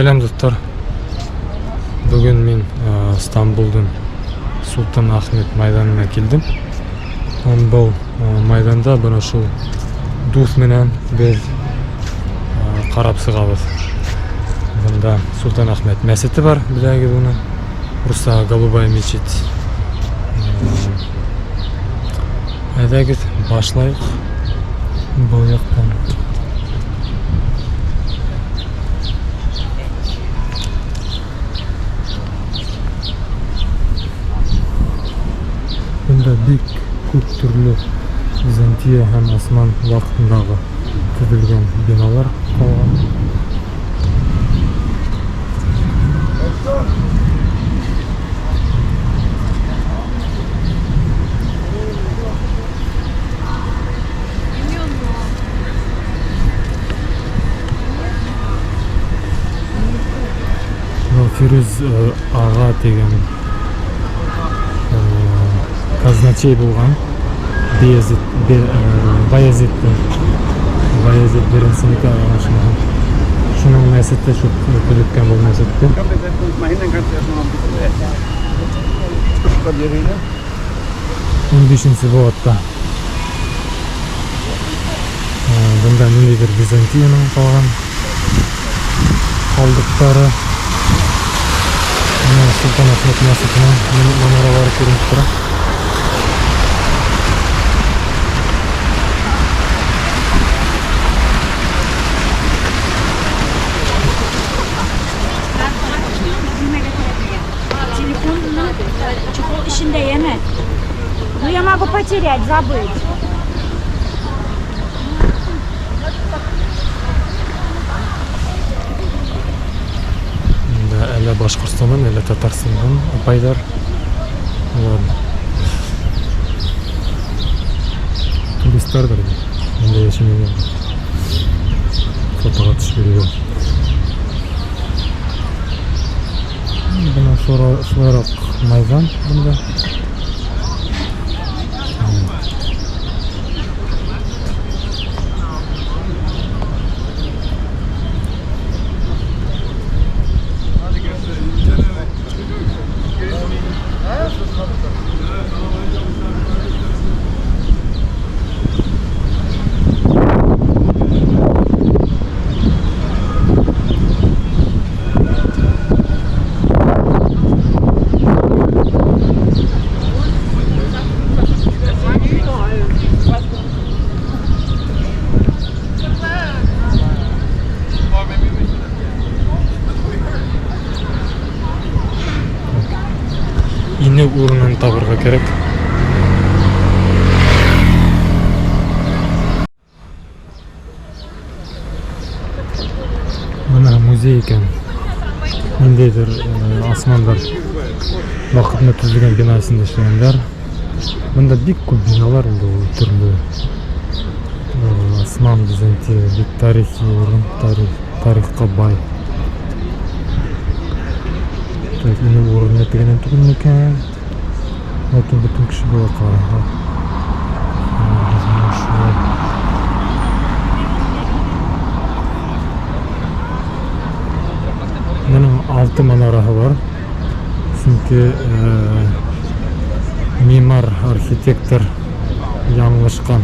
Сәләм, дуҫтар! Бөгөн мин Стамбулдың Султан Ахмед майҙанына килдем. Һәм был майҙанда бына шул дуҫ менән беҙ ҡарап сығабыҙ. Бында Султан Ахмед мәсете бар, беләгеҙ уны. Русса Голубая мечеть. Әйҙәгеҙ, башлайыҡ был яҡтан. Бында бик күп төрлө Византия һәм Осман ваҡытындағы төҙөлгән биналар ҡалған. Был Фирүз аға тигән казначей булған Бейәзит, Баязиттың, Баязит беренсенеке аңлашылған. Шуның мәсете шул төҙөткән был мәсетте. 15-нсе быуатта. Бында ниндәйҙер Византияның ҡалған ҡалдыҡтары. Бына Солтан Әхмәт мәсетенең манаралары күренеп тора. Телефон чехол эчендә яме. Ну я могу потерять, забыть. Бында әллә Башҡортостандан, әллә Татарстандан апайҙар. Улар туристарҙыр инде. Бында йәшәмәгән. Фотоға төшөп йөрөгән. Бына шулайыраҡ майҙан бында. Инеү урынын табырға кәрәк. Бына музей икән. Ниндәйҙер османдар ваҡытында төҙөлгән бина эсендә эшләгәндәр. Бында бик күп биналар инде ул төрлө. Осман, Византия бик тарихи урын, тарихҡа бай. Так, инеү урыны тегенән түгел микән? Ләкин бөтөн кеше була ҡара. Шулай. Бының 6 манараһы бар. Сөнки мимар, архитектор яңылышҡан.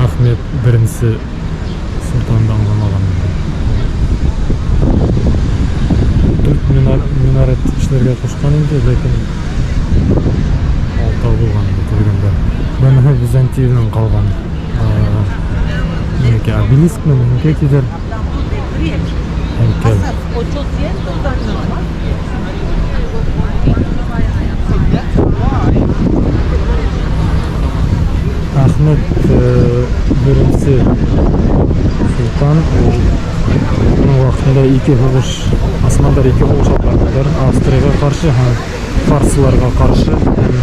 Ахмед беренсе солтанды аңламаған. 4 минарет эшләргә ҡушҡан инде, ләкин алтау булған инде төҙөгәндә. Быныһы Византиянан ҡалған. Нимәкәй, обелискмы, нимәкәй тиҙәр? Һәйкәл. Ахмед беренсе солтан, ул уның ваҡытында ике һуғыш, османдар ике һуғыш алып барғандар. Австрияға ҡаршы һәм фарсыларға ҡаршы һәм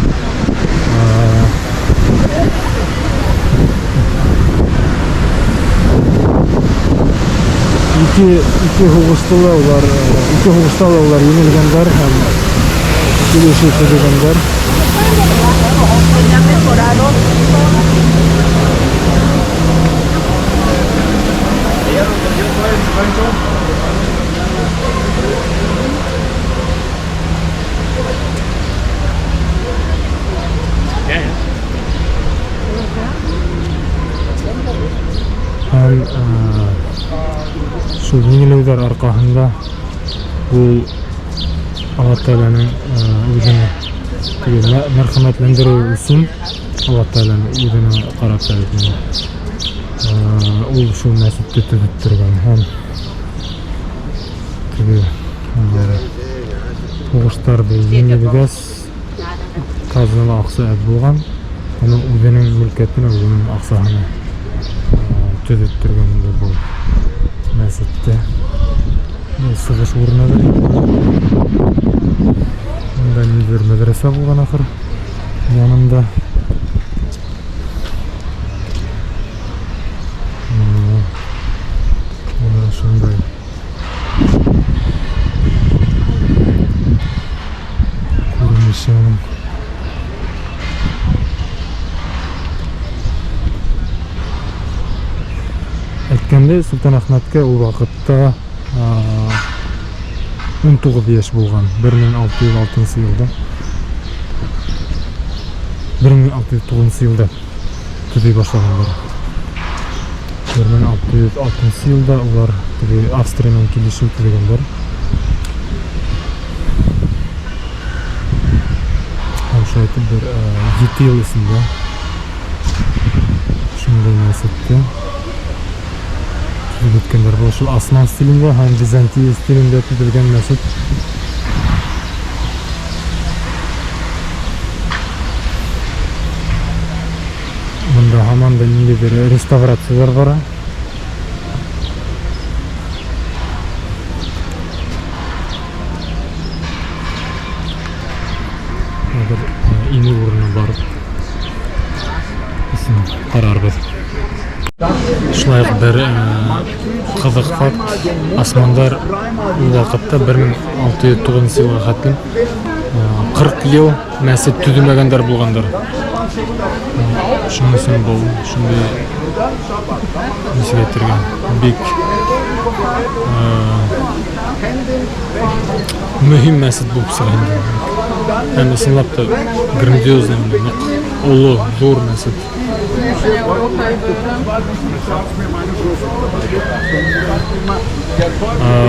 ике һуғышта ла улар, ике һуғышта ла улар еңелгәндәр һәм килешеү төҙөгәндәр. Һәм шул еңелеүҙәр арҡаһында ул Алла Тәғәләнең үҙенә теге мәрхәмәтләндереү өсөн Алла Тәғәләне үҙенә ҡарата бит инде. Ул шул мәсетте төҙөттөргән һәм теге һуғыштарҙы еңелгәс казнала аҡса әҙ булған, уның үҙенең мөлкәтенә, үҙенең аҡсаһына төҙөттөргән инде был мәсетте. Был сығыш урыныдыр инде. Унда ниндәйҙер мәҙрәсә булған ахыр янында. Бына шундай күренеше уның. Әйткәндәй, Солтан Әхмәткә ул ваҡытта 19 йәш булған, 1606 йылда. 1609 йылда төҙөй башлағандар. 1606 йылда улар теге Австрия менән килешеү төҙөгәндәр. Һәм шулай итеп бер 7 йыл эсендә шундай мәсетте төҙөп бөткәндәр. Был шул Осман стилендә һәм Византия стилендә төҙөлгән мәсет. Бында һаман да ниндәйҙер реставрациялар бара. Хәҙер инеү урынына барып эсен ҡарарбыҙ. Шулай уҡ бер ҡыҙыҡ факт: османдар ул ваҡытта 1609 йылға хәтлем 40 йыл мәсет төҙөмәгәндәр булғандар. Шуның өсөн был шундай, нисек әйтергә, бик мөһим мәсет булып сыға инде. Һәм ысынлап та грандиозный, ныҡ оло, ҙур мәсет.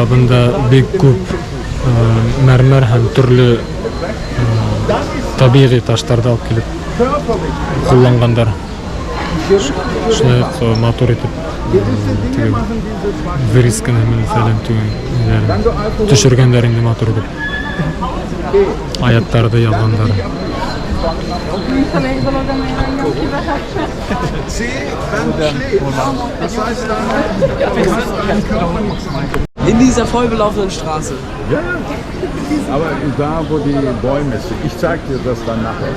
Бында бик күп мәрмәр һәм төрлө тәбиғи таштарҙы алып килеп ҡулланғандар. Шулай уҡ матур итеп теге вырезканы фәлән түгел, төшөргәндәр инде матур итеп. Аяттарҙы яҙғандар. In dieser voll belaufenen Straße. Ja, ja. Aber da, wo die Bäume sind. Ich zeig dir das dann nachher.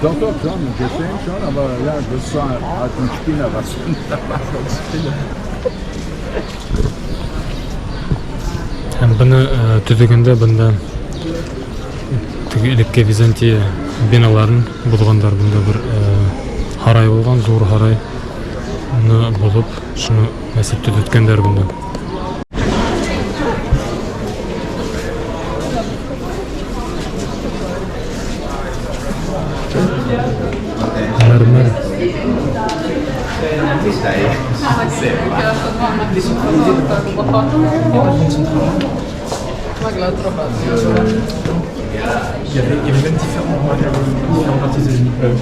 Doch, doch, schon. Gesehen schon, aber ja, das war halt ein Spinner, was da war ein Spinner. Һәм быны төҙөгәндә бында теге элекке Византия биналарын боҙғандар. Бында бер һарай булған, ҙур һарай. Уны боҙоп, шуны мәсет төҙөткәндәр бында. Мәрмәр. Il y avait même différentes parties des États-Unis.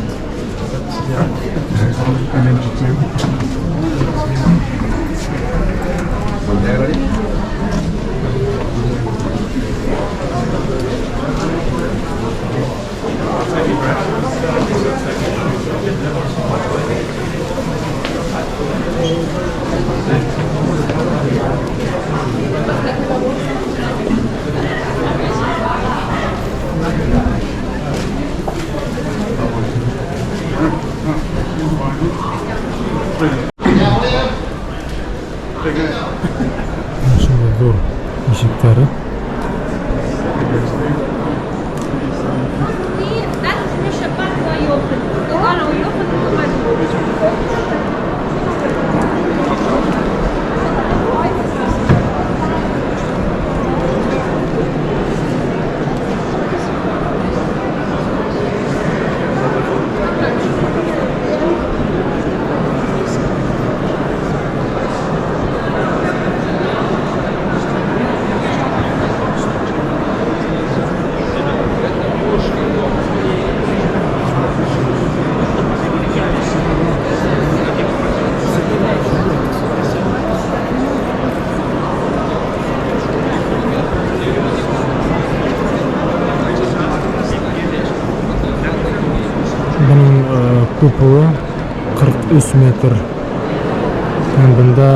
Шундай ҙур ишектәре. Куполы 43 метр. Һәм бында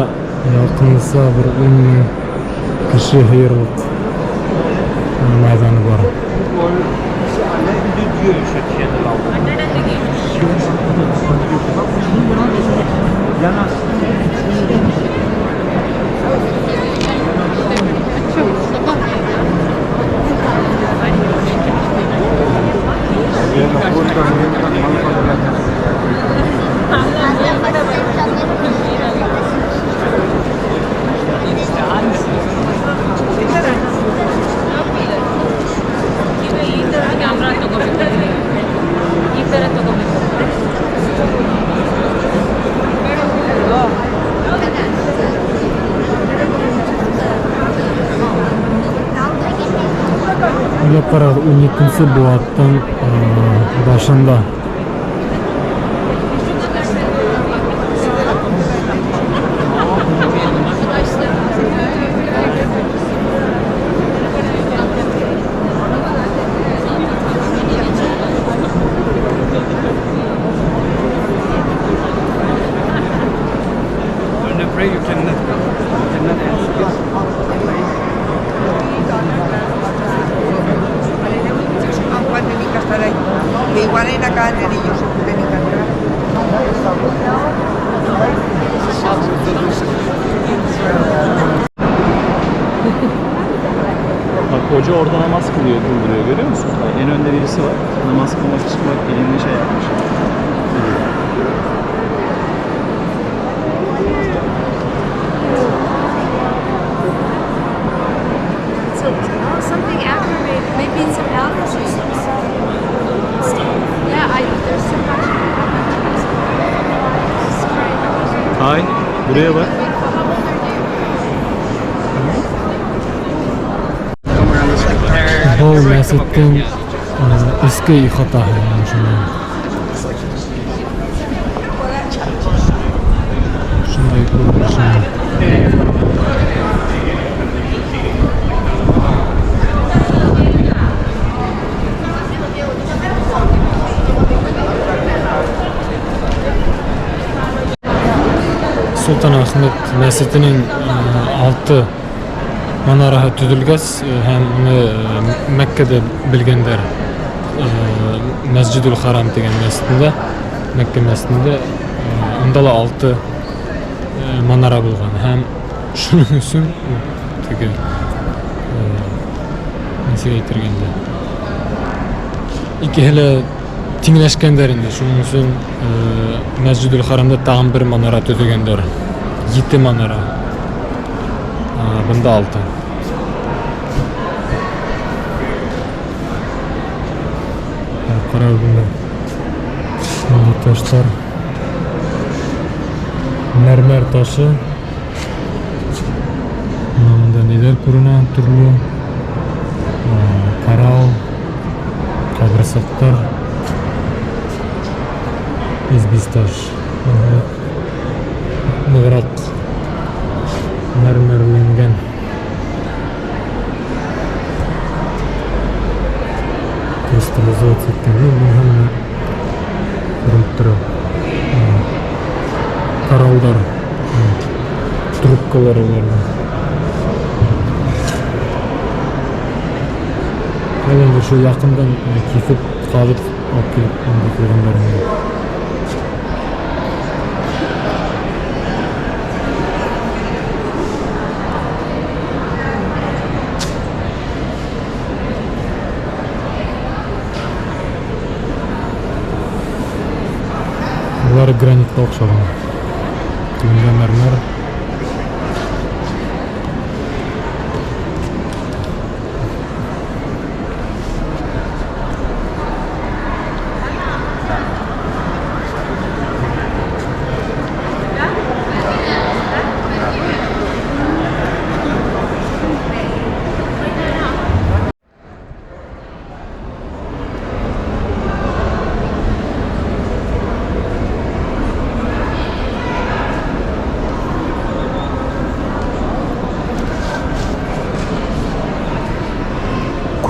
яҡынса бер 10 мең кеше һыйырлыҡ майҙаны бар. Уйлап ҡарағыҙ, 12 быуаттың башында. When you pray, you cannot answer. Juan tenía que estar ahí. Que igual en acá de ellos se tienen que entrar. Bak hoca orada namaz kılıyor, kıldırıyor görüyor musun? Bak, en önde birisi var. Namaz kılmak için bak elini şey yapmış. Something aggravated, maybe some allergies. Yeah, I, there's so much. Hay, buraya bak. Был мәсеттең эске ихатаһы менә шундай. Шундай күренеш. Солтан Ахмед мәсетенең алты манараһы төҙөлгәс һәм уны Мәккәдә белгәндәр. Мәсжидул Харам тигән мәсетендә, Мәккә мәсетендә унда ла алты манара булған һәм шуның өсөн теге нисек әйтергә инде икеһе лә тиңләшкәндәр инде. Шуның өсөн Мәсжидул Харамда тағын бер манара төҙөгәндәр. Ете манара. Бында алты. Ҡарағыҙ бында. Бында таштар. Мәрмәр ташы. Бына бында ниҙәр күренә төрлө. Коралл, ҡабырсаҡтар. Известаш. Нығыраҡ мәрмәрләнгән. Кристаллизация иткән. Ну, быныһы менә күренеп тора. Кораллдар, трубкалар уларҙың. Ҡайҙандыр шул яҡындан киҫеп, ҡаҙып алып килеп бында ҡуйғандар инде. Улар гранитҡа оҡшаған. Бында мәрмәр.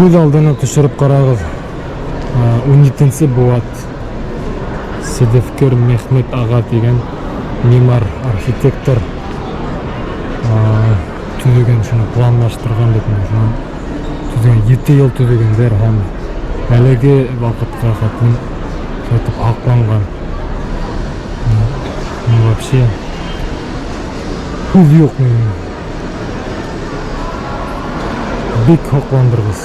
Күҙ алдына төшөрөп ҡарағыҙ. 17 быуат. Седефкер Мехмет аға тигән мимар, архитектор төҙөгән, шуны планлаштырған бит инде, шунан төҙөгән, 7 йыл төҙөгәндәр һәм әлеге ваҡытҡа хәтлем шулайтып һаҡланған. Ну, вообще һүҙ юҡ минең. Бик һоҡландырғыс.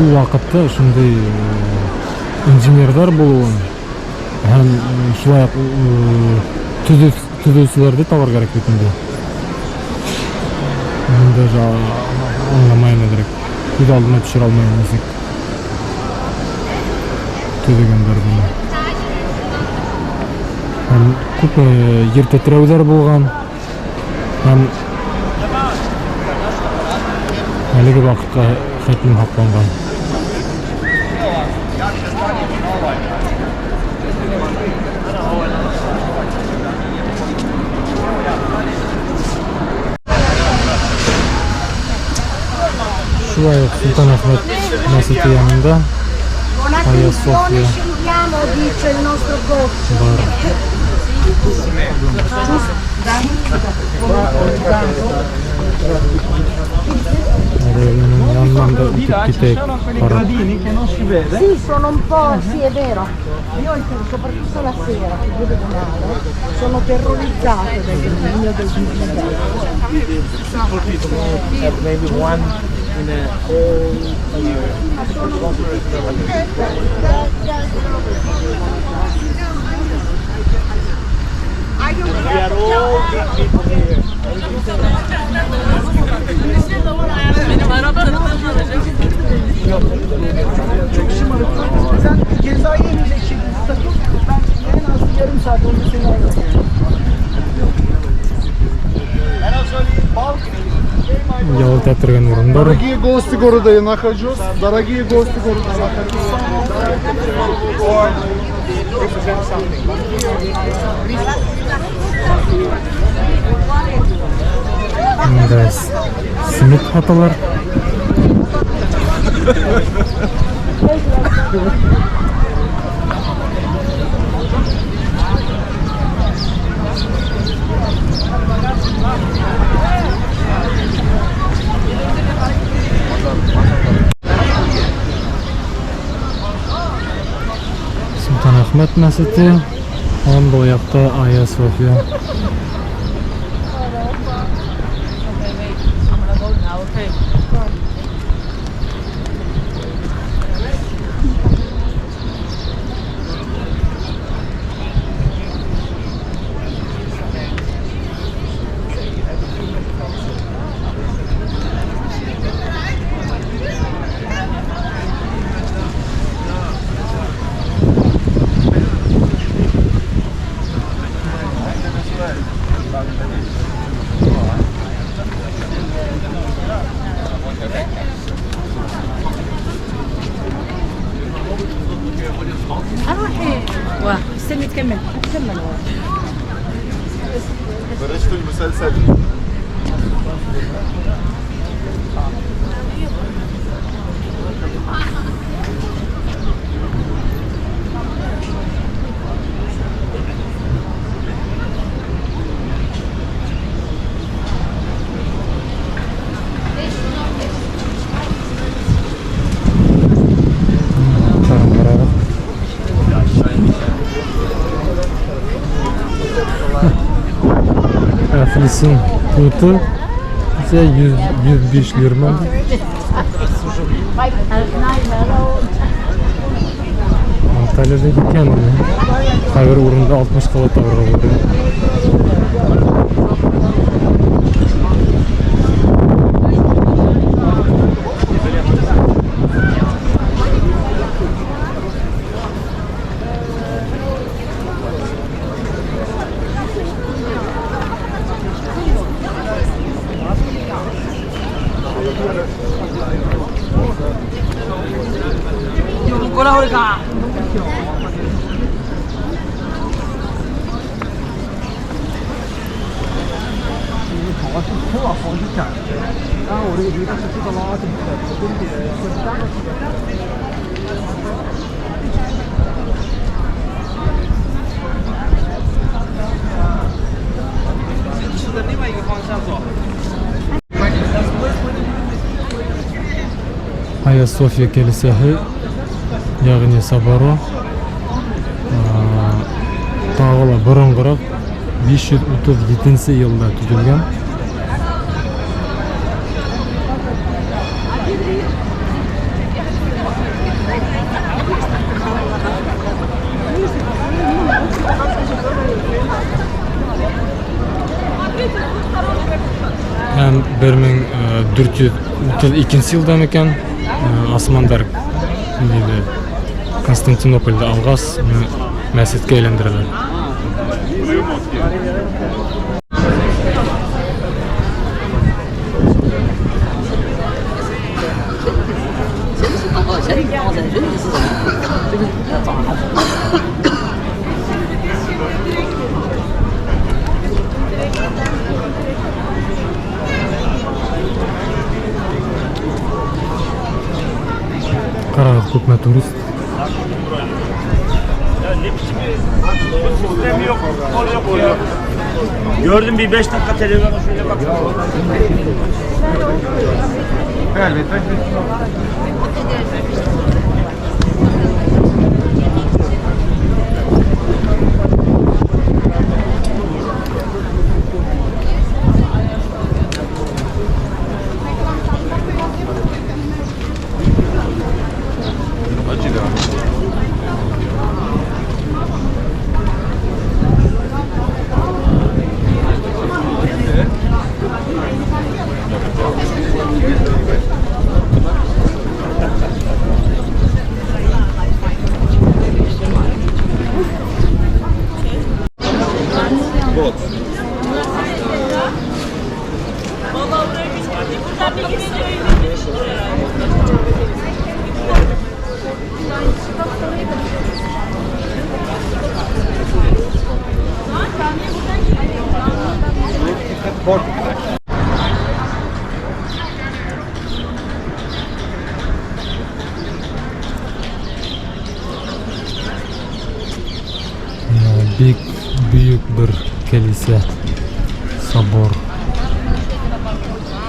Ул ваҡытта шундай инженерҙар булыуын һәм шулай уҡ төҙөүселәрҙе табыр кәрәк бит инде. Мин даже аңламайым әҙерәк. Күҙ алдыма төшөрә алмайым нисек төҙөгәндәр быны. Һәм күп ер тетрәүҙәр булған. Һәм әлеге ваҡытҡа хәтлем һаҡланған. Шулай уҡ Солтан Әхмәт мәсете янында Buona Hagia attenzione, Sofia scendiamo, dice il nostro coach. бар. Уның янынан да үтеп китәйек. Quei Ҡарап. gradini che non si vede. Sì, sono un po', sì è vero. Io soprattutto la sera, che io vedo male, sono terrorizzata dal grignino del biglietto. Maybe one in a whole year. We are all big people here. Benim Arap tanıdığım var hocam. Çok şımarık. Sen ceza yemeyecek şekilde takıl. Ben en az yarım saat önce seni ararım. Ял итә торган урындар. Дорогие гости города, я нахожусь. Дорогие гости города, я нахожусь. Мында симит һаталар. Солтан Әхмәт мәсете һәм был яҡта Айя София. استني تكمل تكمل. فرشت المسلسل. Тағын ҡарағыҙ. Әфлисун путы исә 105 лирма. Анталияда икән. Ҡайбер урында 60 ҡала табырға була. 我是听我朋友讲，然后我这个觉得是这个老这个 吃的另外一个方向走。 Айя София кәлисәһе, ягъни соборы, тағы ла боронғораҡ 537 йылда төҙөлгән. Һәм 1432 йылда микән османдар ниҙе Константинопольде алғас, уны мәсеткә әйләндерәләр. Ҡарағыҙ, күпме турист. Sistem yok, kol yok ya. Gördüm bir 5 dakika televizyona şöyle bak. Бик бөйөк бер кәлисә, собор.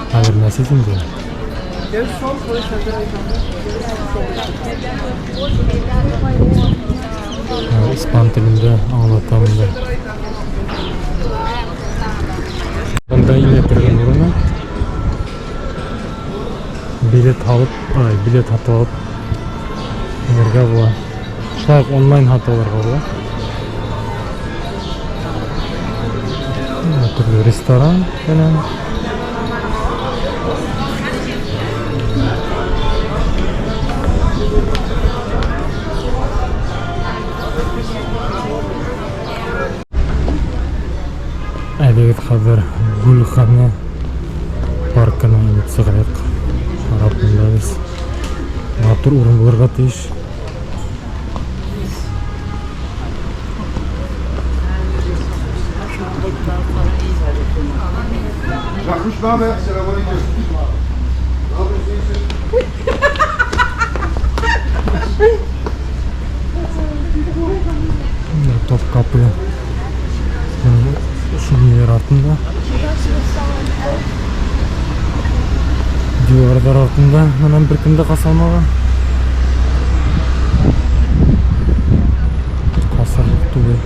Хәҙер мәсет инде. Испан телендә аңлата инде. Бында инә торған урыны. Билет алып, ай, билет һатып алып инергә була. Шулай уҡ онлайн һатып алырға була. Төрлө ресторан менән. Әйҙәгеҙ хәҙер Гүлхана паркына инеп сығайыҡ. Ҡарап бында беҙ матур урын булырға тейеш. Şahkuş ne haber? Selamünaleyküm. Ne yapıyorsun? İyisin? Топҡапы ошо ниләр артында, диуарҙар артында менән бер кем дә ҡаса алмаған. Ҡасырлыҡ түгел.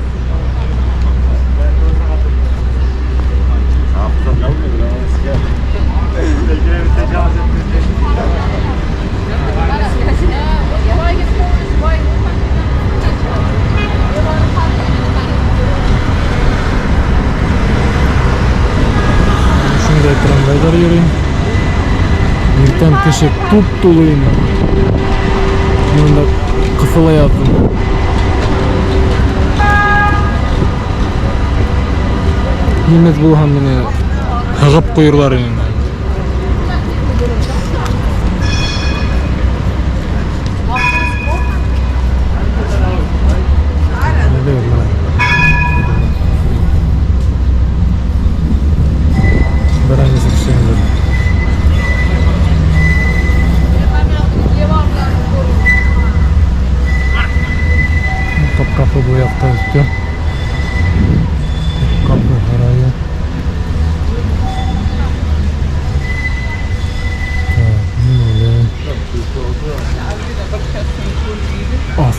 Шундай трамвайҙар йөрөй. Иртән кеше туп-тулы ине. Мин унда ҡыҫыла яҙҙым. Немец булһам, мине һығып ҡуйырлар ине. Бер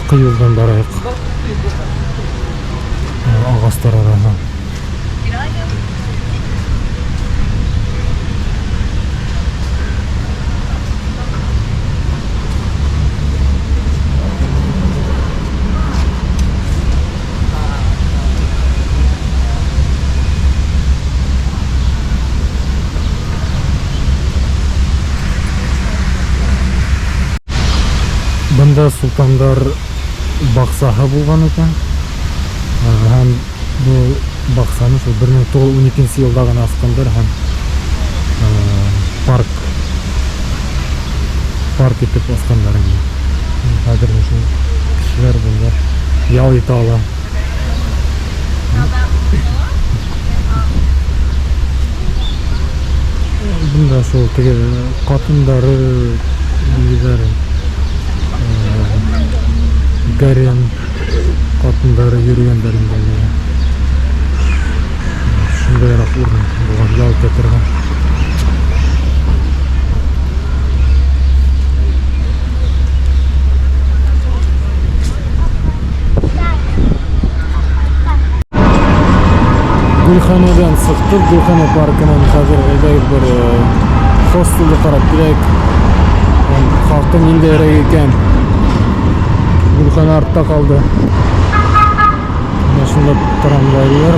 Арҡы юлдан барайыҡ. Ағастар араһынан. Бында Солтандар баҡсаһы булған икән. Һәм был баҡсаны шул 1912 йылда ғына асҡандар һәм парк итеп асҡандар инде. Хәҙер шул кешеләр бында ял итә ала. Бында шул теге ҡатындары, ниҙәре, гарем ҡатындары йөрөгәндәр инде. Шундайыраҡ урын булған, ял итә торған. Гөлханәҙән сыҡтыҡ, Гөлхана паркынан хәҙер әйҙәгеҙ бер хостелды ҡарап киләйек. Хаҡы ниндәйерәк икән? Гөлхана артта ҡалды. Менә шунда трамвайлар.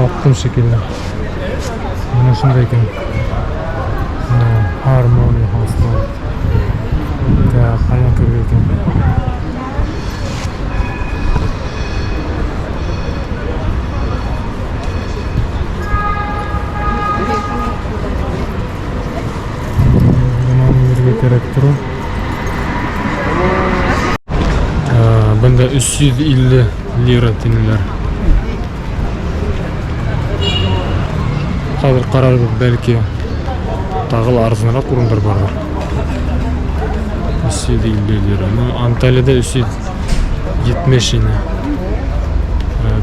Таптым шикелле. Менә шундай икән. Harmony Hostel. Так, ҡайҙан керергә икән? Бынан йөрөргә кәрәк тора. Бында 350 лира тинеләр. Хәҙер ҡарарбыҙ, бәлки тағы ла арзаныраҡ урындар барҙыр. 350 лира. Ну, Анталияда 370 ине.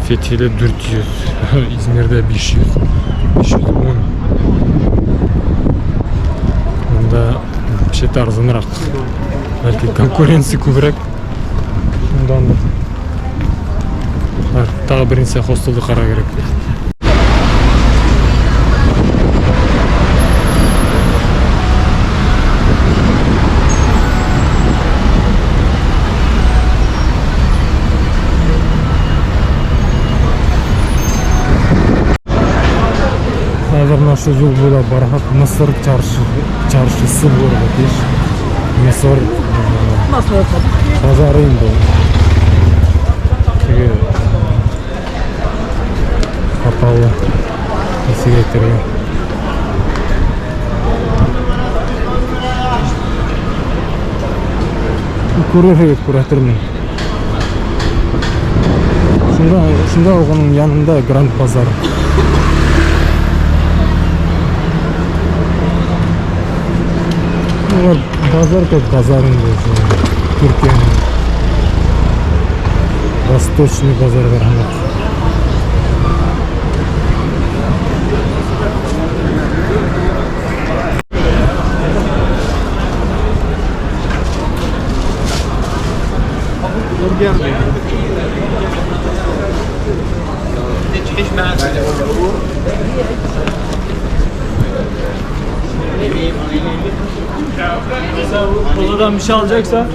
Фетхиде 400, Измирҙә 500, 510. Бында вообще-то арзаныраҡ. Бәлки конкуренция күберәк. Шундандыр. Тағы бер нисә хостелды ҡарарға кәрәк. Хәҙер менә ошо юл буйлап барһаҡ, Мысыр чаршыһы булырға тейеш. Мысыр базары инде ул. Теге ҡапалы нисек әйтергә. Күрерһегеҙ, күрәтермен. Шунда уҡ уның янында Гранд Базар. Улар базар как базар инде, Төркиәнең восточный базарҙар һымаҡ. Koladan bir şey alacaksan.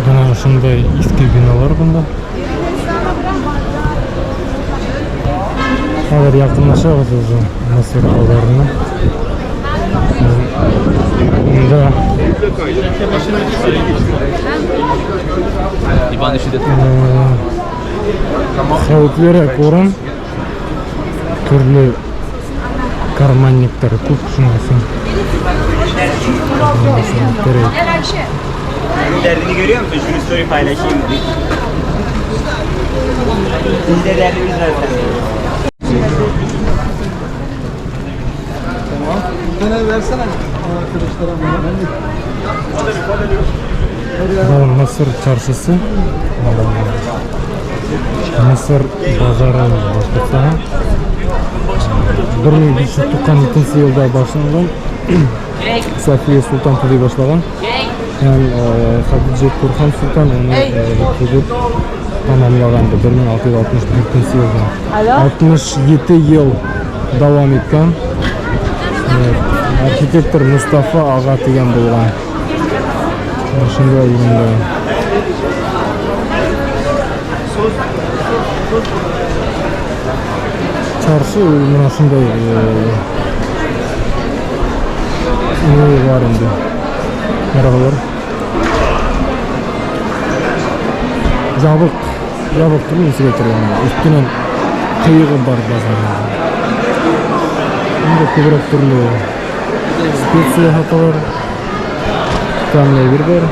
Бына ошондай иҫке биналар бында. Хәҙер яҡынлашабыҙ уже Мысыр базарына. Унда хәүефлерәк урын, төрлө карманниктар күп, шуның өсөн кәрәк. Derdini görüyor musun? Şunu story paylaşayım. Biz de derdimiz var seninle. Bana versene arkadaşlara. Был Мысыр çarşısı. Мысыр базары башҡортса. 1592 йылда башланған. София Султан төҙөй башлаған. Һәм Хадиджа Турхан Султан уны төҙөп тамамлаған 1664 йылда. 67 йыл дауам иткән. Архитектор Мустафа аға тигән булған. Ошондай инде. Çarşı мына ошондай не бар инде. Merhabalar. Ябыҡ, ябыҡ түгел, нисек әйтергә, өҫтөнән ҡыйығы бар базарҙың. Инде күберәк төрлө специя һаталар, тәмле әйбер бар.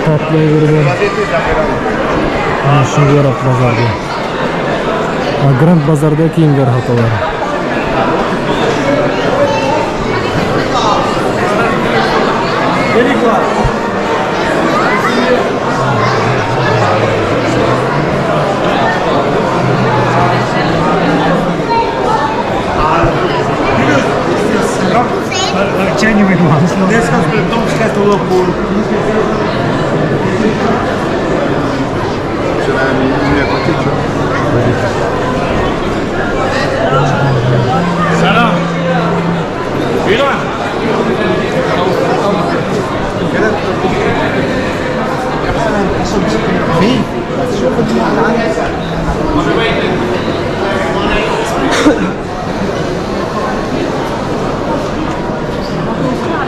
Татлы әйбер бар. Ана шундайыраҡ базарҙа. А Гранд базарҙа кейемдәр һаталар.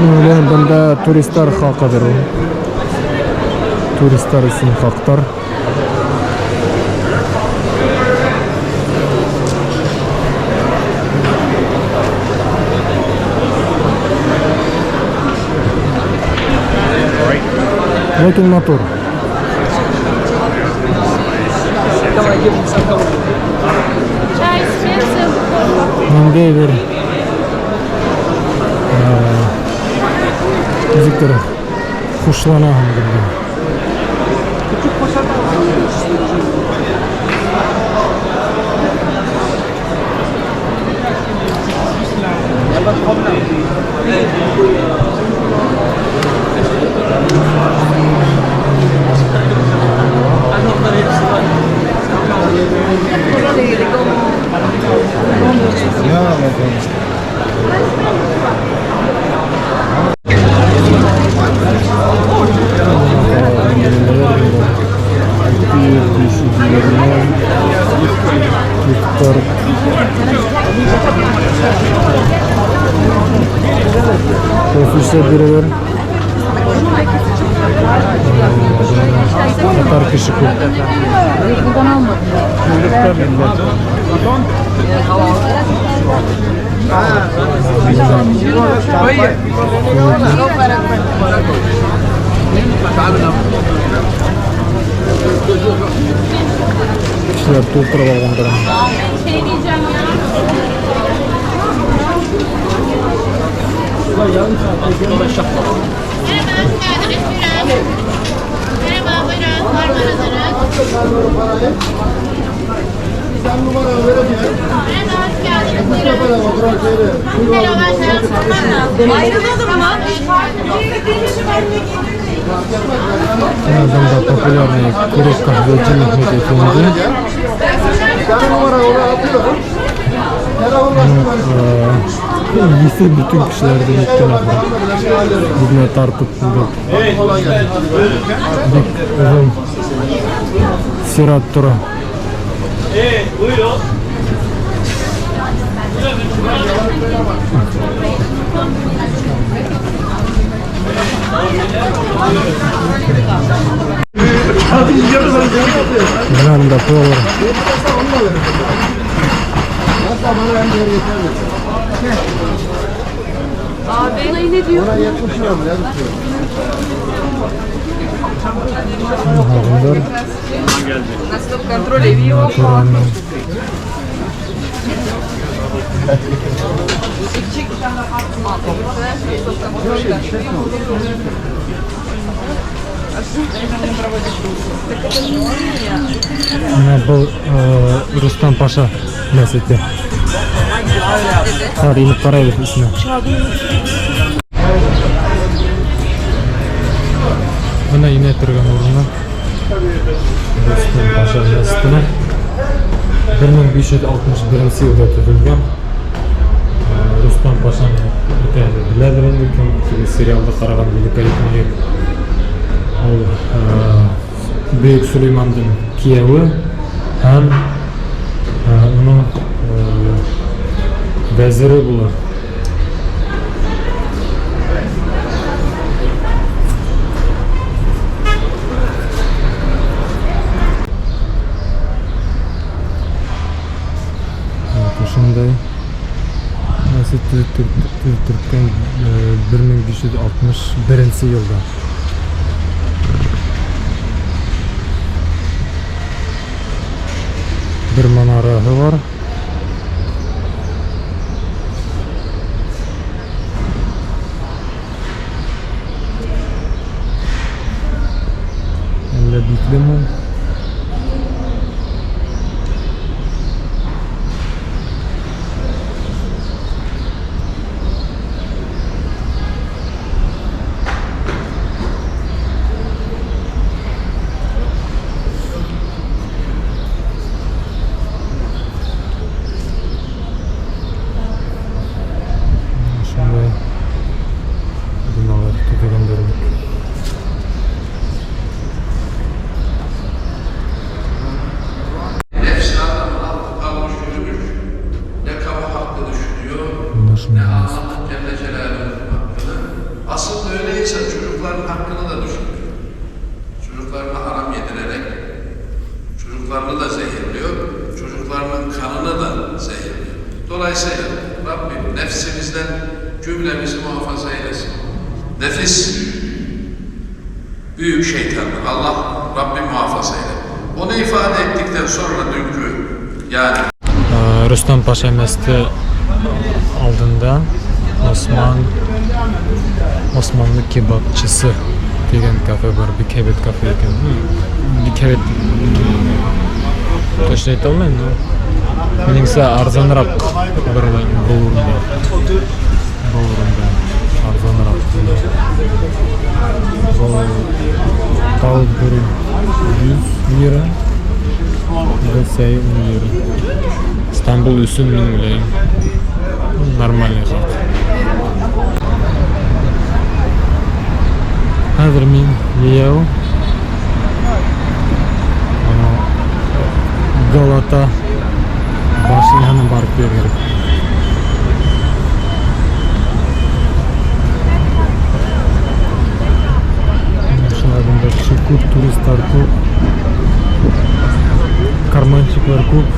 Мин уйлайым, бында туристар хаҡыдыр ул. Туристар өсөн хаҡтар. Ләкин матур. Чай, специи. Ниндәй бер нисектер хушланаһың бында. Iftar. Кофе бирәләр. Татар кеше күп. Кешеләр тултырып алғандар. Şey diyeceğim ya. Merhaba, buyurun. Var mı aradınız? Merhaba, hoş geldiniz. Buyurun. Merhaba, selam. Ayrılalım mı? Бына бында популярный kuru kahveci Mehmet Efendi. Еҫе бөтөн кешеләрҙе еткән ахыры. Үҙенә тартып бик оҙон сират тора. Buyurun. Бына бында повар. Abi. Ne diyor? Bunlar натуральный. Бына был Рустам Паша мәсете. Хәҙер инеп ҡарайбыҙ эсенә. Бына инә торған урыны Рустам Паша мәсетенә. 1561 йылда төҙөлгән. Рустам Пашаны бөтәһе лә беләлер инде, кем теге сериалды ҡараған Великолепный век. Ул Бөйөк Сөләймандың кейәүе һәм уның вәзире була. Ошондай мәсет төҙөттөргән 1561 йылда. Бер манараһы бар. Әллә биклеме ул? Ошондай биналар төҙөгәндәр. Nefsi adamın altı kalmış yürümüş. Ne kamu hakkı düşünüyor, Бына шундай ne мәсет. Allah Celle Celaluhu'nun hakkını. Asıl öyleyse çocukların hakkını da düşünüyor. Çocuklarına haram yedirerek çocuklarını da zehirliyor, çocuklarının kanını da zehirliyor. Dolayısıyla Rabbim nefsimizden cümlemizi muhafaza eylesin. Nefis büyük şeytandır. Allah Rabbim muhafaza eylesin. Onu ifade ettikten sonra dünkü yani Рустам Паша мәсете алдында Османлы кебапчысы тигән кафе бар. Бик һәйбәт кафе икән. Бик һәйбәт точно әйтә алмайым, но минеңсә арзаныраҡ бер был урында. Был урында арзаныраҡ. Был тауыҡ бер 100 лира, бер сәй 10 лира. Стамбул өсөн мин уйлайым нормальный хаҡ. Хәҙер мин йәйәү анау Галата башняһына барып килергә кәрәк. Шулай бында кеше күп, туристар күп, карманчиклар күп.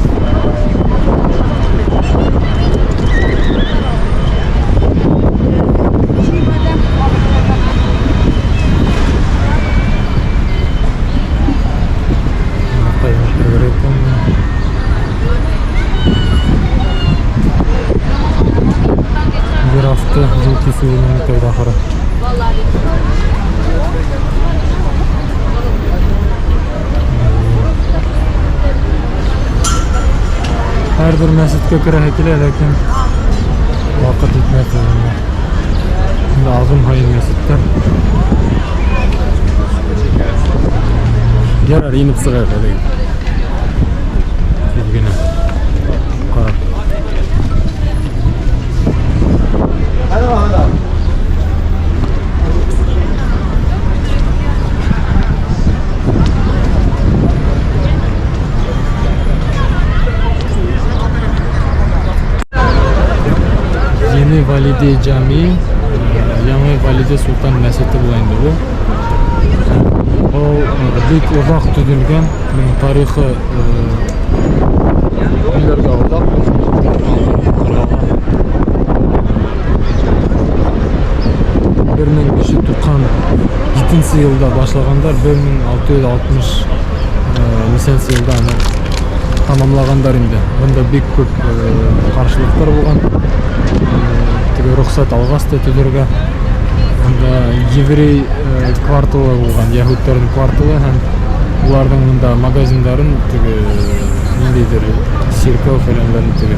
Ер аҫты юл кисеүенең үтәү ахыры. Һәр бер мәсеткә керәһе килә, ләкин ваҡыт етмәҫ инде. Инде ағым һайын мәсеттәр. Ярар, инеп сығайыҡ әле. Тиҙ генә ҡарап. Valide Camii, Яңы Валиде Солтан мәсете була инде ул. Был бик оҙаҡ төҙөлгән, уның тарихы һөйләргә оҙаҡ, 1597 йылда башлағандар, 1660 йылда аны тамамлағандар инде. Бында бик күп ҡаршылыҡтар булған. Теге рөхсәт алғас та төҙөргә. Бында еврей кварталы булған, яһүдтәрҙең кварталы, һәм уларҙың бында магазиндарын теге ниндәйҙер сиркәү фәләндәрен теге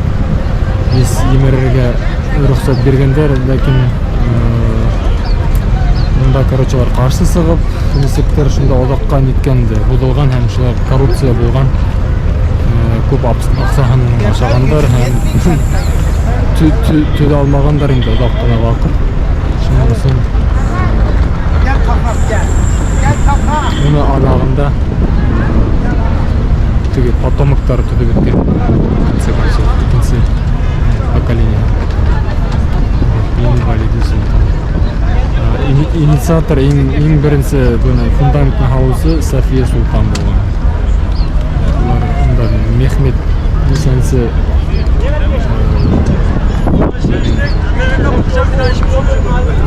емерергә рөхсәт биргәндәр, ләкин бында, улар ҡаршы сығып, нисектер шунда оҙаҡҡа ниткән инде, һуҙылған һәм шулай коррупция булған. Күп аҡсаһын ашағандар һәм төҙә алмағандар инде оҙаҡ ҡына ваҡыт. Шуның өсөн уны аҙағында теге потомоктар төҙөп бөткән, в конце концов, икенсе поколение. Яңы Валиде Солтан. Инициатор, иң беренсе быны фундаментын һалыусы София Солтан булған. Улар унда Мехмед нисәнсе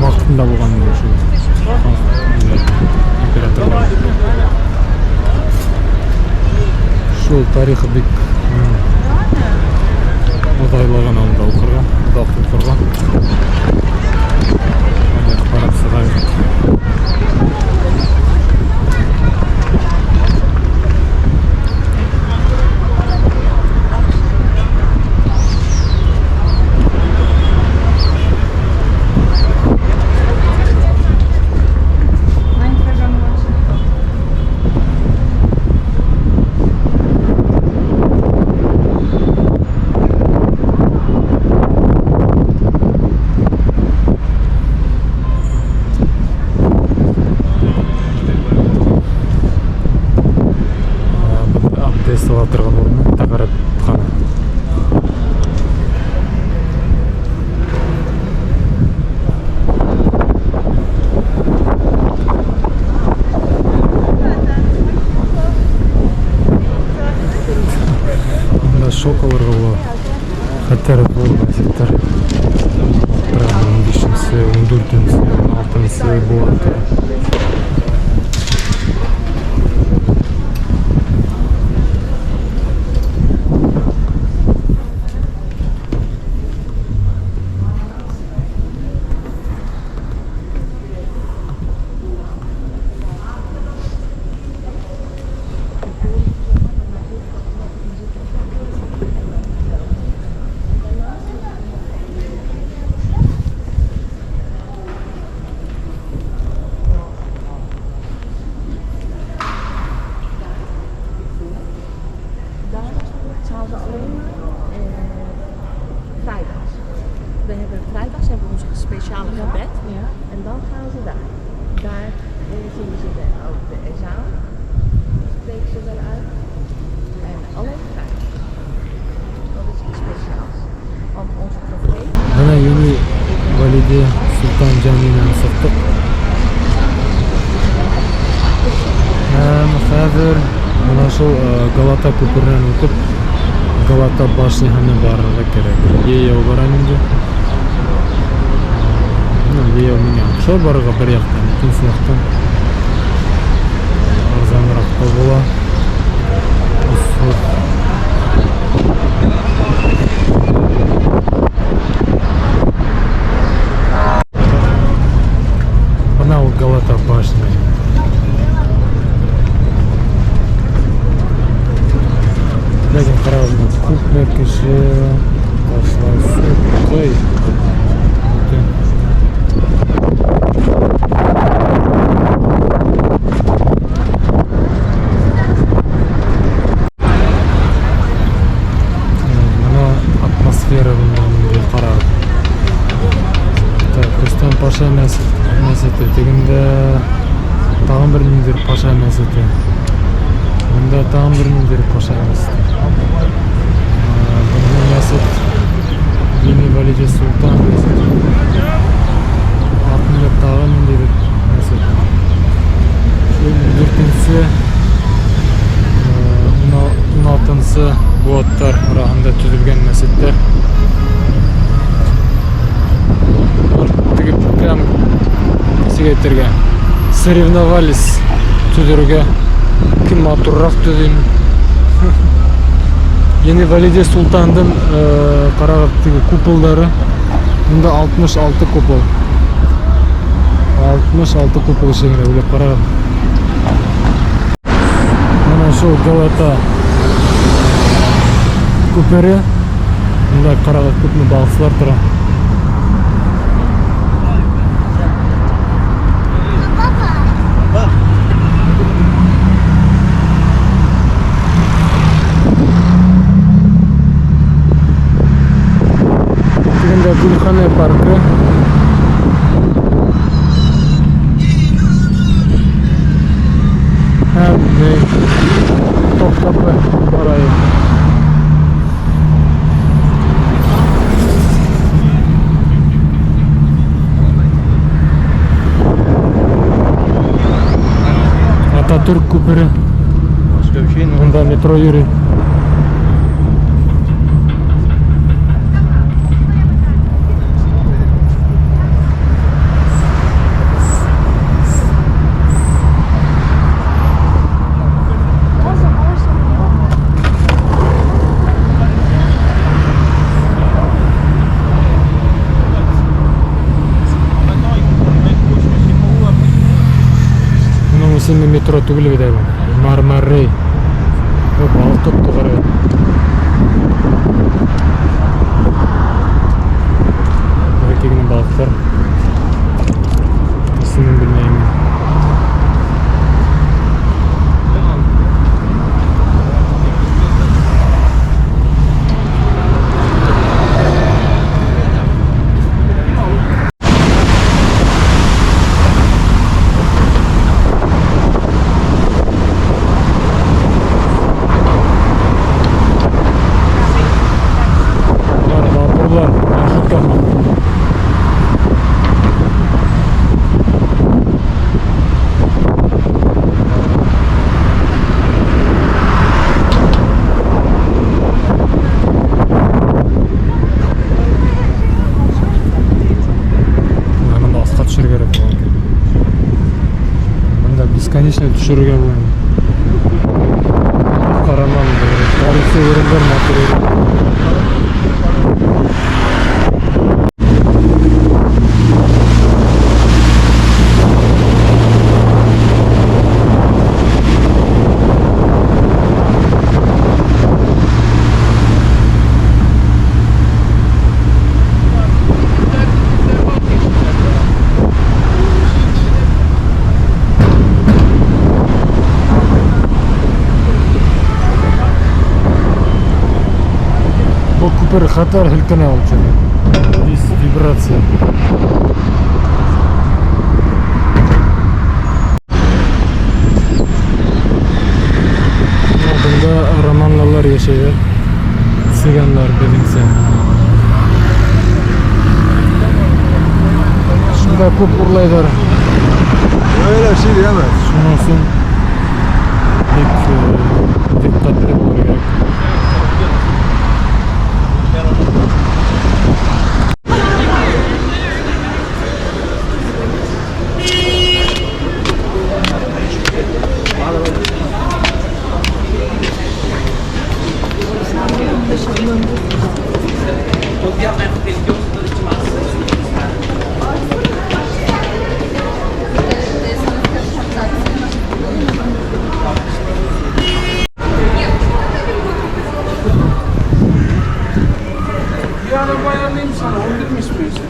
ваҡытында булған инде шул императорлар. Шул тарихы бик оҙайлаған унда уҡырға, оҙаҡ уҡырға. Әле ҡарап сығайыҡ. Абдес ала торған урыны, тәһәрәтхана. Бында шок алырға була. Хәтәр ҙур мәсеттәр. Ун бишенсе, ун дүртенсе, ун алтынсы быуаттар. Vrijdags. We hebben vrijdags hebben we ons speciale gebed. Ja. En dan gaan ze daar. Daar zingen ze ook de ezaan. Spreken ze wel uit. En alleen vrijdag. Dat is iets speciaals. Want onze profeet. Бына Яңы Валиде Солтан Джамиенән сыҡтыҡ. Һәм хәҙер бына шул Галата күперенән үтеп Галата башняһына барырға кәрәк. Йәйәү барам инде. Йәйәү миңә оҡшай барырға бер яҡтан, икенсе яҡтан арзаныраҡ та була. Осһоҙ. Бына ул Галата башня. Ләкин ҡарағыҙ, күпме кеше ташлай суҡый. Бөтөн. Бына атмосфера бында мындай ҡарағыҙ. Так, Рөстәм Паша мәсете, тегендә тағын бер ниндәйҙер паша мәсете. Бында тағын бер ниндәйҙер паша мәсете. Бында мәсет Yeni Valide Sultan Mescidi. Артында тағы ниндәйҙер мәсет. Шул дүртенсе, 16-нсы быуаттар араһында төҙөлгән мәсеттәр. Улар теге прям нисек әйтергә, соревновались төҙөргә, кем матурыраҡ төҙөйм. Yeni Valide Sultan'дың ҡарағыҙ теге куполдары. Бында 66 купол. 66 купол эшләнгән, уйлап ҡарағыҙ. Мына шул Галата күпере. Бында ҡарағыҙ, күпме балыҡсылар тора. Тегендә Гөлханә паркы. Һәм Топкапы һарайы. Ататүрк күпере. Başka bir şey mi? Бында метро йөрөй. Уның исеме метро түгел бит әле. Мармарей. Балҡып ҡарай. Бәләкәй генә балыҡтар. Исемен белмәйем. Бар вапурлар, маршрутка. Бында аҫҡа төшөргә кәрәк булған икән. Бында бесконечно төшөрөргә була. Ҡарамам, тарихи урындар, матур урын. Был күпер хәтәр һелкенә ул чөнки. Здесь вибрация. Бында романлылар йәшәйҙәр. Цыгандар беҙҙеңсә. Шунда күп урлайҙар. Öyle bir şey diyemez. Шуның өсөн бик диҡҡәтле булырға кәрәк. Bir araba ayarlayayım sana. 11 mi istiyorsun?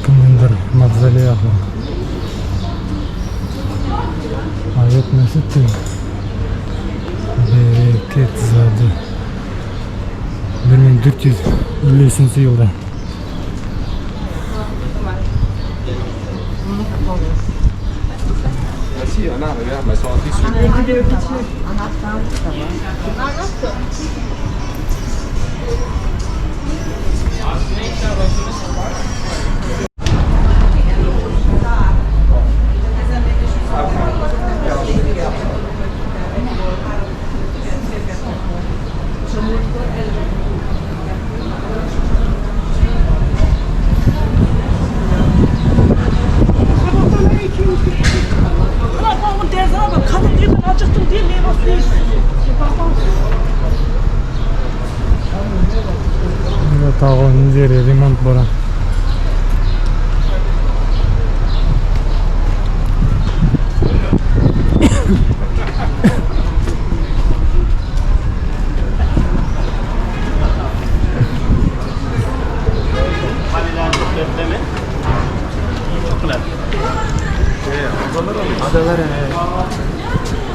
Кемдеңдер мавзолей. Ayet мәсет ти. Bereket-zade. 1453 йылда. Kadın diyor ben acıktım diye meyve suyu istiyor. Бында тағы ниндәйҙер ремонт бара.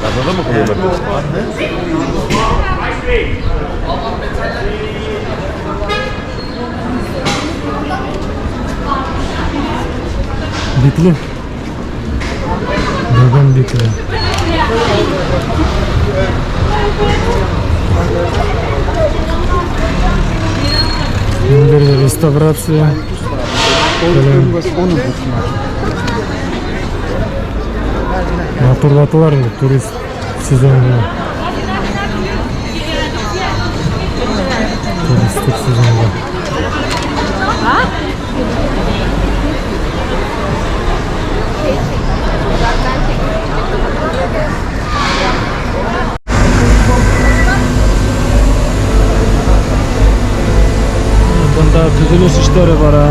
Adada mı kılıyorlar? Бикле. Бөгөн бикле. Ниндәйҙер реставрация. Матурлаталар инде турист сезонына. Туристик сезонда. Бында төҙөлөш эштәре бара.